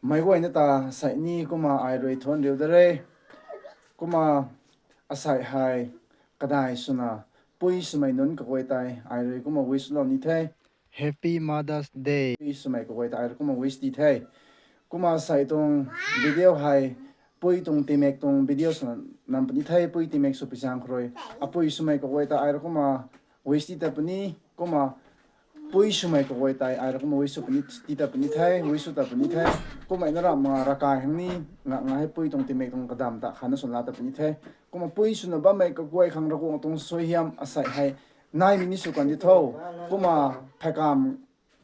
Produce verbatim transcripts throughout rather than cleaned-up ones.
Meic guayna ta asei ni kumna ai rui thuanc riu da re. Kumna asei hei kadai swna pui swmei nunc kaguay tei ai rui kumna wish lou ni the. Happy Mother's Day. Pui swmei kaguay tei ai rui kumna wish ti the. Kumna asei tuang video hei pui tuang timek tuang video swna nam puni the, pui timek sw pi zaeng khou rui. Apui swmei kaguay tei ai rui kumna wish ti ta puni, kumna pui swmei kaguay tei ai rui kumna wish sw puni, ti ta puni the, wish sw ta puni the. Kumna na ramh ma ravkai khang ni, nga nga hei pui tuang timek tuang kadam ta khatna sw la ta puni the. Kumna pui swna bammei kaguay khang Ravguangc tuang suaihiam asei hei naimei ni sw kan di tho. Kumna pheykamv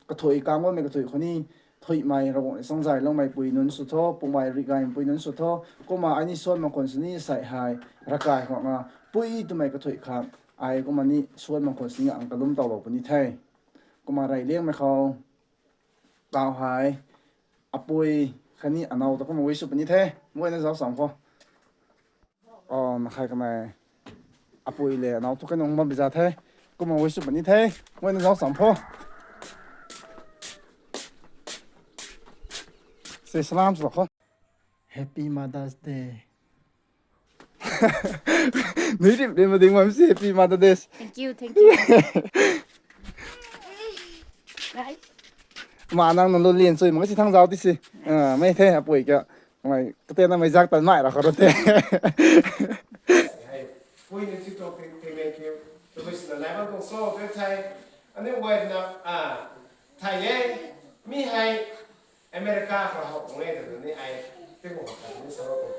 kathuic kang bammei kathuic khou ni, thuimei Ravguangc ni sangzayloumei pui nunc sw tho, pumei rih gaymei pui nunc sw tho. Kumna ai ni suan mak khwan sini asei hei ravkai khou na pui twmei kathuic khang ai kumna ni suan mak khwan sini ang kalum towlou puni the. Kumna rey liangmei khou tau hei apui khatni anow ta kumna wish sw puni the. Guayna zauc cham kho. O, na khai kamei apui le anow thu kanung bam biza the. Kumna wish sw puni the. Guayna zauc cham kho. Se salam swlou kho. Happy Mother's Day. Nui rim rim ma ding bam si Happy Mother's Day. Thank you, thank you. Guys. Ma nang na lulin sui mak si thang zauc ti si. Ah, mei the apui ka. Mei katenamei zak tan mai ra khou rui te. Hei, pui ni ti tuang ti, ti mei kiu. Tabui swna nai bam tuang so, tu thei. Aniu guay na, ah, thei e. Mi hei America khou how tuang e, tu ni ai, ti khou how tuang ni sa ro tuang.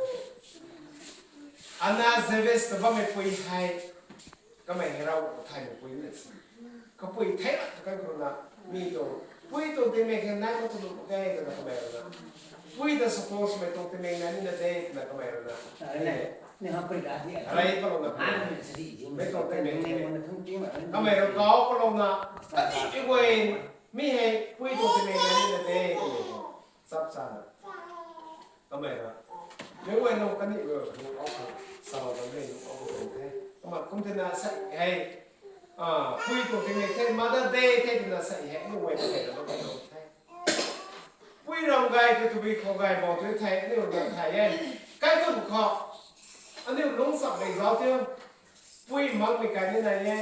Anna Davis ta bammei pui hei. Kamei hei Ravguangc thaymei pui na si. Kapui thei la kan khou na, mi tuang, pui tuang timek hei nai mak tu lu mak ge twna kamei rui na. Pui ta suppose mei tuang timek nai ni na de twna kamei rui na. Arei, ni ha pui ga di. Arei palou na. Mei tuang timek. Kamei rui kau palou na. Kati ki guay, mi hei pui tuang timek nai ni na de twna. Chap chana. Kamei ra. Mei guay nunc kani guay nunc au khang salou bam de, nunc au khang the. Kumna kum tina sa hei. Ah, pui tuang timek the, Mother Day the tina sa hei, mei guay ta hei ra bam tuang the. Pui ram gay tu tabui khou gay bou tu the, aniu ram thay e. Kaikhun khou. Aniu lungc cham mei zauc tiu. Pui makmei kai ni nai e.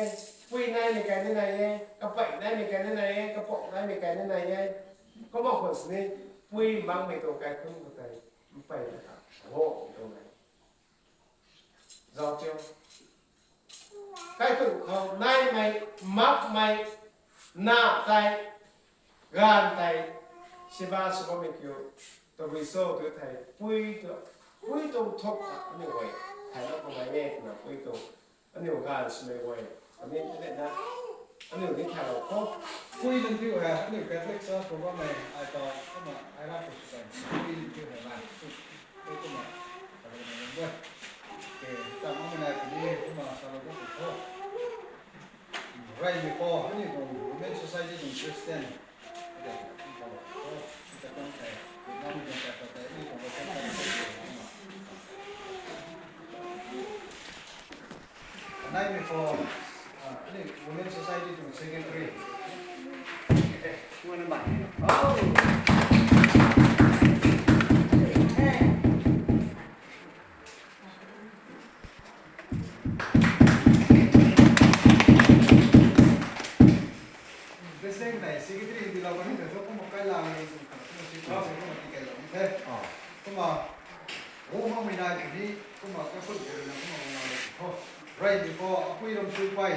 Pui naimei kai ni nai e. Kapei naimei kai ni nai e. Kapou naimei kai ni nai e. Kumna khwan sini, pui makmei tuang kaikhun khou tei, mpeyna ta, ho, tuang e. Zauc tiu. Kaikhun khou naimei, makmei, na tei, ganv tei, siba sw bammei kiu, tabui cho tu thei, pui tu, pui tuang thuk ta, aniu guay, thaylou khou nai e twna, pui tuang, aniu ganv swmei guay, ani, ani na, aniu ni thaylou khou. Pui lun thiu hei, aniu Catholic Church khou bammei, ai ta, kumna, ai rap khou sw kan, pui lun thiu hei la, tu, tu kumna, ta lun lun bui. Ke, ta makmei nai kani, kumna, salou bam khou. Reymei khou, aniu tuang Women Society tuang President. Naimei khou, ah, aniu Women Society tuang Secretary. President nei, secretary hindi lou kani ta thu kumna kai lang ni, kumna si thau se kumna ti kai lou the. Ah. Kumna, o makmei nai kani, kumna kaikhun kari na kumna kumna lou the. Reymei khou, apui ram sui pei.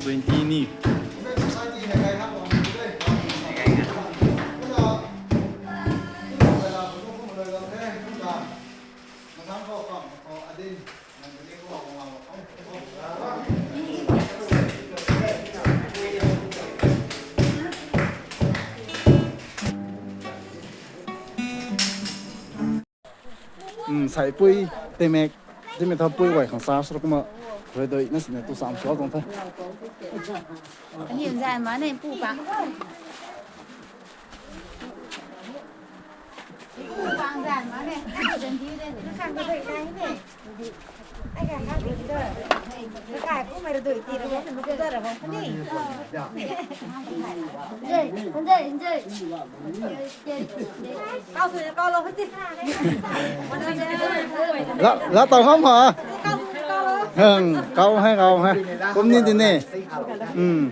Twenty ni. Saipui, temek, temek tha pui guay khang sa sura kumna redoi na sina tu sam sua tuang the. Ani zan ma ne pu pa. Pu pa zan ma ne. Zan di de. Ai ka ka di de. Ai ka ku mai redoi ti ra ko ku da ra ko ni. Enjoy, enjoy, enjoy. Kau sui kau lo kati. La, la tau ham ha. Kau sui kau lo. Heng, kau hai, kau hai. Kum ni di ne. Hmm.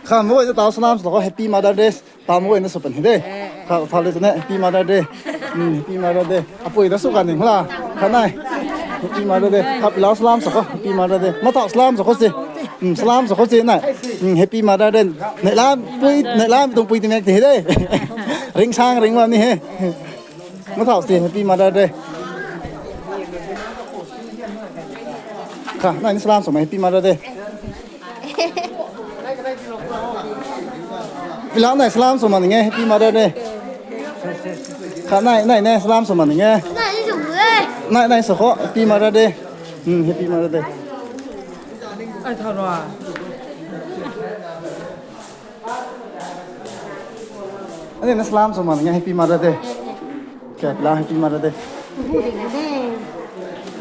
Kha mo tau salam sw ko, Happy Mother Day. Tau mo na sw pan hi de. Kha, kha le tu ne, Happy Mother Day. Hmm, Happy Mother Day. Apui da sw kan ning la. Kha nai. Happy Mother Day. Kha pila salam sw ko, Happy Mother Day. Ma tau salam sw ko si. Hmm, salam sw ko si nai. Hmm, Happy Mother Day. Nei lam pui, nei lam tung pui ti mek ti hi de. Ring sang ring lam ni he. Ma tau si Happy Mother Day. Kha, nai ni salam sw ma Happy Mother Day. Pilau nai salam sw ma ning e, Happy Mother Day. Kha nai, nai, nai salam sw ma ning e. Nai, nai sw ko, Happy Mother Day. Hmm, Happy Mother Day. Ai, tha rua. Ani na salam sw ma ning e, Happy Mother Day. Kya pila Happy Mother Day.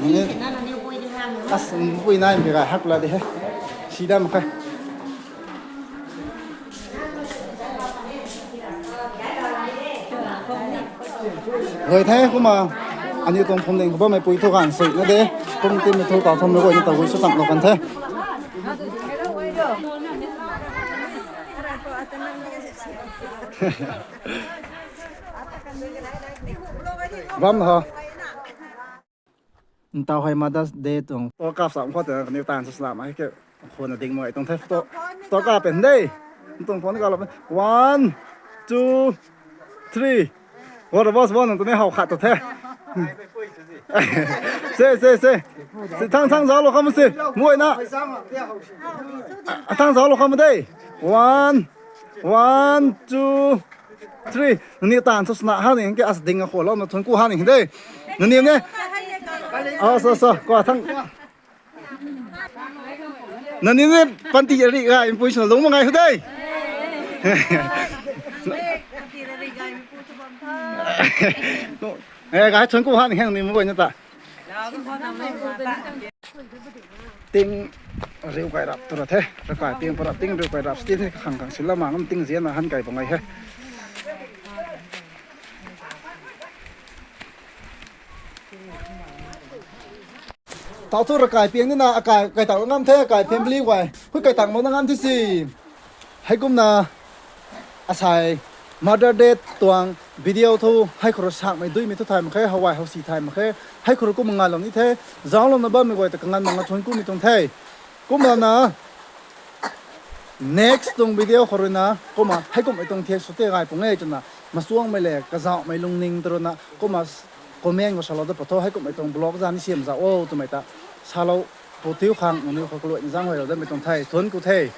Ni as pui nai mi ga hak la de he. Sida ma kha. Goi the kumna, aniu tuang phumling khou bammei pui thu ganv sui na de, kum timei thu tau tham na guay ni tau gui sw tang lou kan the. Bam ha. Ntau hei Mother's Day tuang. To kap sam khou tei kaniw taanv sw slam hei ke khou na ding mak tuang the. To, to kap pen de. Tuang phone kap lo pen. One, two, three. What was one? Tuang ni how khat tu the. Se, se, se. Se thang thang zauc lou kham se. Muay na. Thang zauc lou kham de. One, one, two, three. Nangniw taanv sw sna ha ni ke as ding a khou lou na thuanc ku ha ni de. Nangniw ne. Asa, sa, ko thang. Nangniw ne panty ri ga impuisna lung ma ngai hu de. Eh, ga thuanc ku ha ni heng ni muay na ta. Ting riu kai rap tu ra the, rakai piang para ting riu kai rap stin he khang khang sila ma ngam ting zian na han kai pa ngai he. Tau thu rakai piang ni na akai, kai tak ngam the, akai family guay. Hui kai tak mo na ngam thi si. Heikumna asai Mother Day tuang video thu hei khou rui sakmei duimei thu thay mak khe, hawai howsi thay mak khe, hei khou rui kumna nganlou ni the, zauclouna bammei guay ta kanganv mak na thuanc kumei tuang the. Kumna na next tuang video khou rui na kumna heikumhmei tuang thiak sw tei gay pung e twna masuangmei le kazauhmei lungning ta rui na kumna comment khou salou da pa tho, heikumhmei tuang vlog zan ni siam zauc o twmei ta salou pu thiu khang nangniw khou kaluaina zaenghuaylou damei tuang the, thuanc ku the.